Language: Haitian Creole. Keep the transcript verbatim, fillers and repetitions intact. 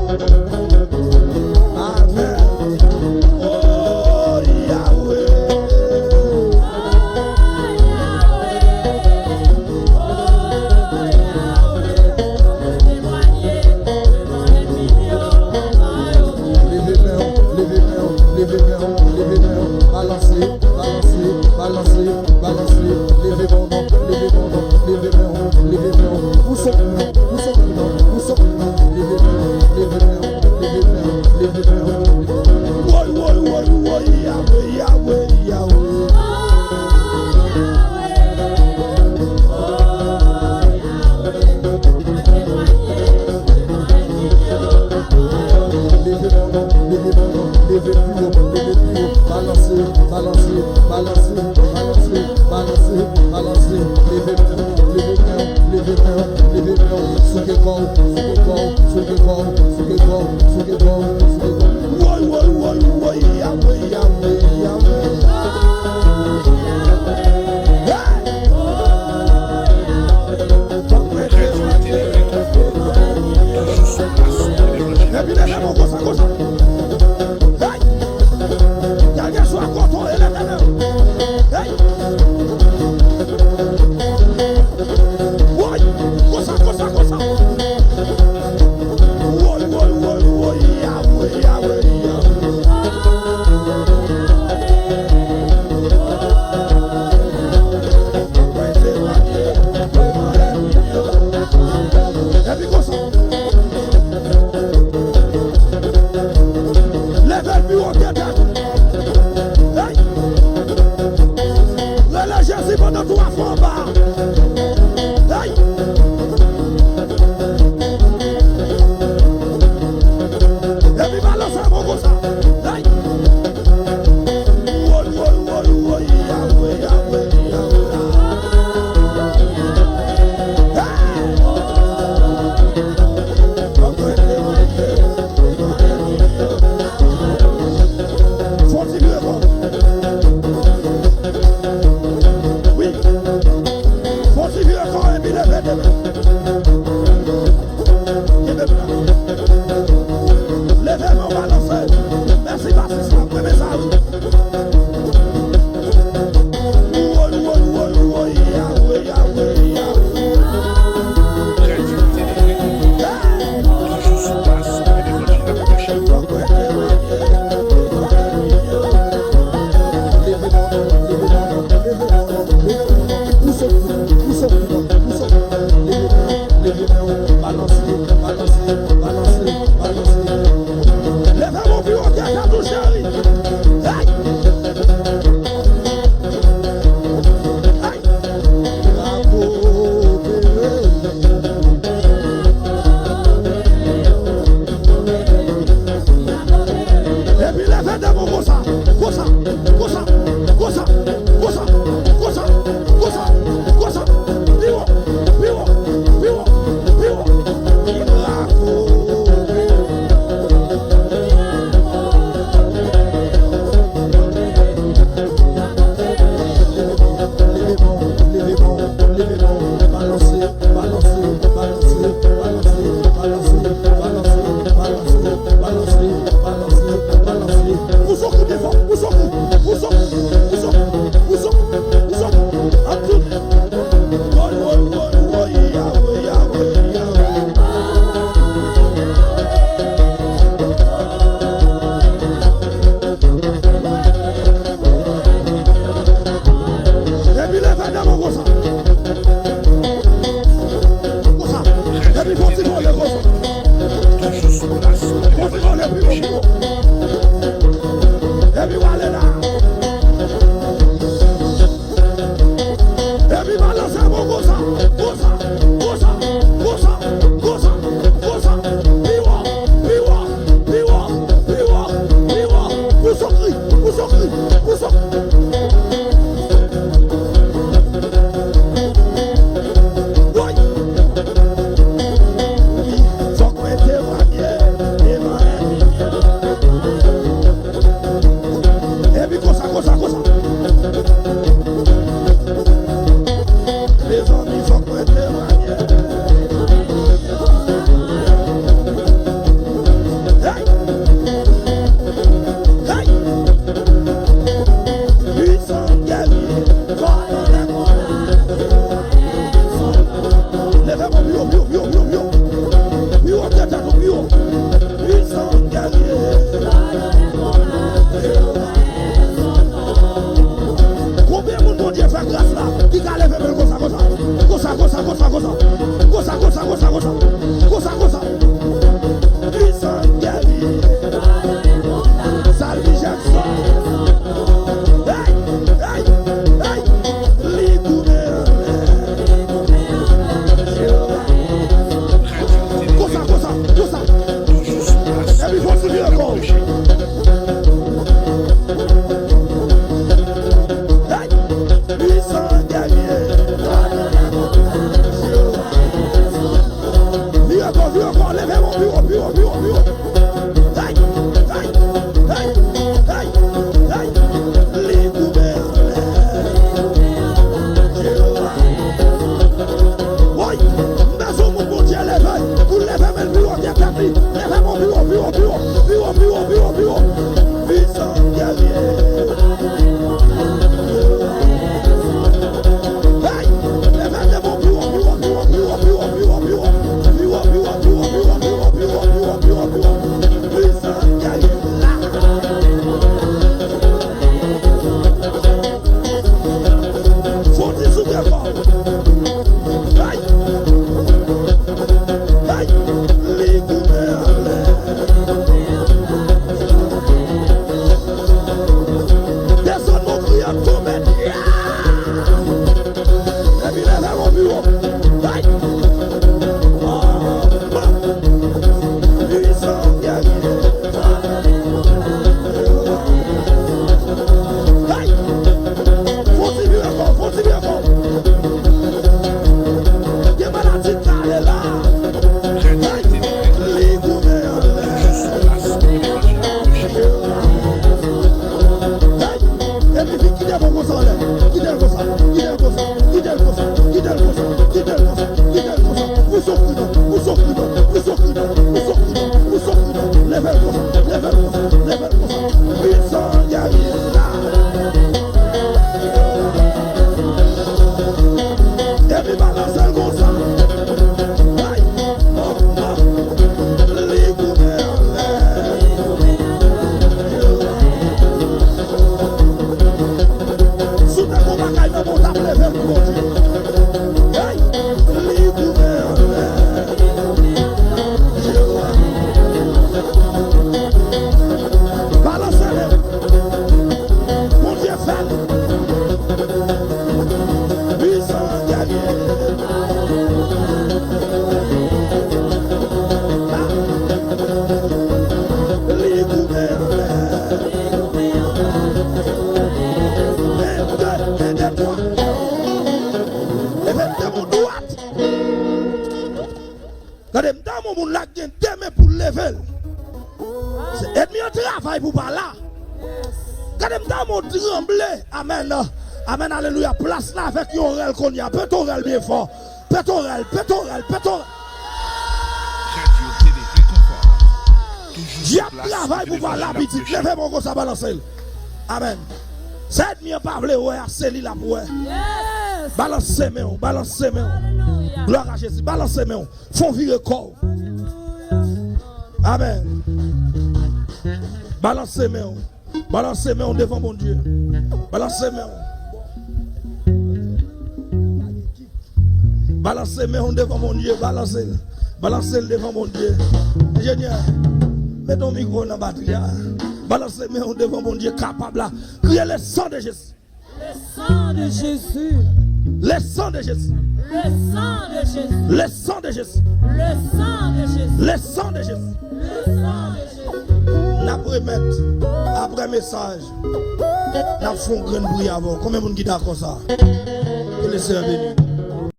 Amèn. Oh, Yahweh. Leve men w, leve men w, leve men w, leve men w, balanse, balanse, balanse, balanse, leve men w non, leve men w non, leve men w, leve men w, pouse w pi lwen, pouse w pi lwen, pouse w pi lwen, leve men w, leve men w, leve men w, leve men w. Woy, woy, woy, woy, Yahweh, Yahweh, Yahweh. Leve men w non, leve men w non, leve pi wo, leve pi wo, balanse, balanse, balanse, balanse, balanse, balanse, leve men w, leve men w, leve men w, leve men w, souke kò w, souke kò w, souke kò w, souke kò w, souke kò w, souke kò w. Woy, woy, woy, woy, Yahweh, Yahweh, Yahweh. Hey! Epi leve men w konsa, konsa. Hey! Gade sou a kote w ye, leve men w. Hey! Woy! Konsa, konsa, konsa. Woy, woy, woy, woy, Yahweh, Yahweh, Yahweh. Epi konsa. Leve l pi wo ke tèt ou. Hey! Rele Jezi pandan twa fwa anba. Hey! Epi balanse men w konsa. Hey! Woy, woy, woy, woy, Yahweh, Yahweh, Yahweh. Hey! Fò w ti vire kò. Wi. Fò w ti vire kò epi leve, leve. Kenbe m la. Leve men w balanse. Mèsi, basis la, mwen renmen sa, wi. Woy, woy, woy, woy, Yahweh, Yahweh, Yahweh. Hey! Leve men w, leve men w, leve men w, leve men w. Pouse w pi lwen, pouse w pi lwen, pouse w pi lwen. Leve men w, leve men w, balanse, balanse, balanse, balanse. Leve men w pi wo ke tèt ou, cheri. Hey! Hey! Bravo, bebe. Epi leve de men w konsa, konsa, konsa, konsa, konsa, konsa, konsa, konsa, pi wo, pi wo, pi wo, pi wo. Bravo. Leve men w, leve men w, leve men w, balanse, balanse, balanse, balanse. Pouse w kou byen fò, pouse w kou, pouse w kou, pouse w kou, pouse w kou, pouse w kou. Ap tout. Woy, woy, woy, woy, Yahweh, Yahweh, Yahweh. Epi leve de men w konsa. Konsa. Epi fò w ti vole konsa. Fò w ti vole. Tèt ou pi wo. Pwisan gèryè. Konbyen moun Bondye fè gras la ki ka leve men l konsa, konsa? Konsa, konsa, konsa, konsa. Konsa, konsa, konsa, konsa. Konsa, konsa. Pwisan gèryè. Salvi Jackson. Hey, hey, hey. Li goumen anlè. Konsa, konsa, konsa. Epi fò ti vire kò w. Hey! Pwisan gèryè. Vire kò, vire kò, leve men w pi wo, pi wo, pi wo, pi wo. Hey! Hey! Hey! Hey! Hey! Li goumen anlè. Jewova. Woy! M bezwen moun Bondye leve, pou leve men l pi wo ke tèt li. Leve men w pi wo, pi wo, pi wo. Pi wo, pi wo, pi wo, pi wo. Pwisan gèryè. Hey! Leve men w pi wo, pi wo, pi wo, pi wo, pi wo. Pwisan gèryè la. Fò w di sou byen fò. Hey! Hey! Li goumen anlè. Desann non kriye tonbe. Epi leve men w pi wo. Hey! Pwisan gèryè. Hey! Fò w ti vire kò w, fò w ti vire kò w. Gen maladi k ale la. Hey! Li goumen anlè. Hey! Epi vin kite men w konsa anlè. Kite l konsa, kite l konsa, kite l konsa, kite l konsa, kite l konsa, kite l konsa. Ou sofri non, ou sofri non, ou sofri non, ou sofri non, ou sofri non. Leve l konsa, leve l konsa, leve l konsa. Pwisan gèryè la. Epi balanse l konsa. Ay, oh, oh. Li goumen anlè. Si w te gon bagay nan men w, w t ap leve l pou Bondye. Hey! Li goumen anlè. Balanse men w. Bondye fè l. Pwisan gèryè. Li goumen anlè. En, de, en, de, twa. Leve de men w dwat. Gade, m ta yon moun la ki gen de men pou l leve l. Se ènmi an travay pou pa la. Gade, m ta yon moun tranble. Amèn. Amèn, alelouya. Plas la avèk yon rèl kounye a. Pete yon rèl byen fò. Pete yon rèl, pete yon rèl, pete yon rèl. Dyab travay pou pa la, pitit. Leve men w konsa, balanse l. Amèn. Sa ènmi an pa vle wè a, se li l ap wè. Balanse men w, balanse men w. Glwa a Jezi, balanse men w. Fò w vire kò w. Amèn. Balanse men w. Balanse men w devan Bondye. Balanse men w. Balanse men w devan Bondye. Balanse l. Balanse l devan Bondye. Enjenyè, met yon mikwo nan batri a. Balanse men w devan Bondye kapab la. Kriye le sang de Jésus. Le sang de Jésus. Le sang de Jésus. Le sang de Jésus. Le sang de Jésus. Le sang de Jésus. Le sang de Jésus. Le sang de Jésus. N ap remèt apre mesaj. N ap fè yon grenn priyè avè w. Konbyen moun ki dakò sa? Ke le Seyè beni.